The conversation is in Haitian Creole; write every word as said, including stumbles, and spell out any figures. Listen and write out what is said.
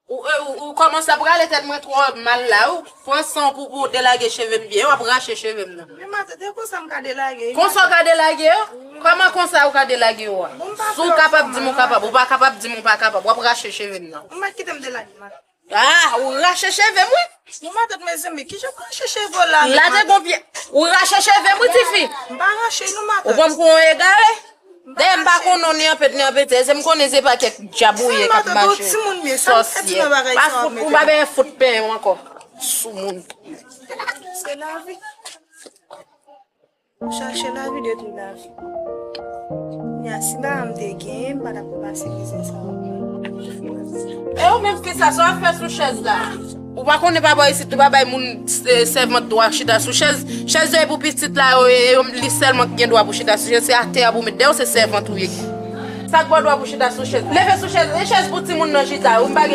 Ou, ou, ou kòmanse ap rale tèt mwen twò mal la, ou pran san pou, pou delage cheve m byen, w ap rache cheve m nan. Men matant, e konsa m ka delage. Konsa w ka delage yo? Kòman konsa ou ka delage yo a? Si w kapab di m ou kapab, ou pa kapab di m ou pa kapab, w ap rache cheve m nan. Ou mèt kite m delage, matant. Ah, ou rache cheve m, wi. Bon, matant, mezanmi, kijan pou rache cheve w la menm, matant? La te gon pye. Ou rache cheve m, wi, tifi. M pa rache, non, matant. Ou pran m pou yon egare? Dayè, m pa konnen w ni anpèt, ni anpèt. Se m konnen se pa kèk djab ou ye k ap mache. Sòsyè. Pa fout, ou pa benyen fout penyen w ankò. Soumoun. Se lavi. Chache lavi detwi lavi. Ya, si ba m te genyen, m pa t ap pase mizè sa yo. E ou menm fi sa, sa w ap fè sou chèz la? Ou pa konnen papa isit, ou pa bay moun sèvant dwa chita sou chèz. Chèz yo e pou pitit la yo, e yo, li sèlman ki gen dwa pou chita sou chèz. Se atè a pou met dèyè, se sèvant ou ye. Sa k ba w dwa pou chita sou chèz? Leve sou chèz, e chèz pou timoun nan chita. Ou m pa gen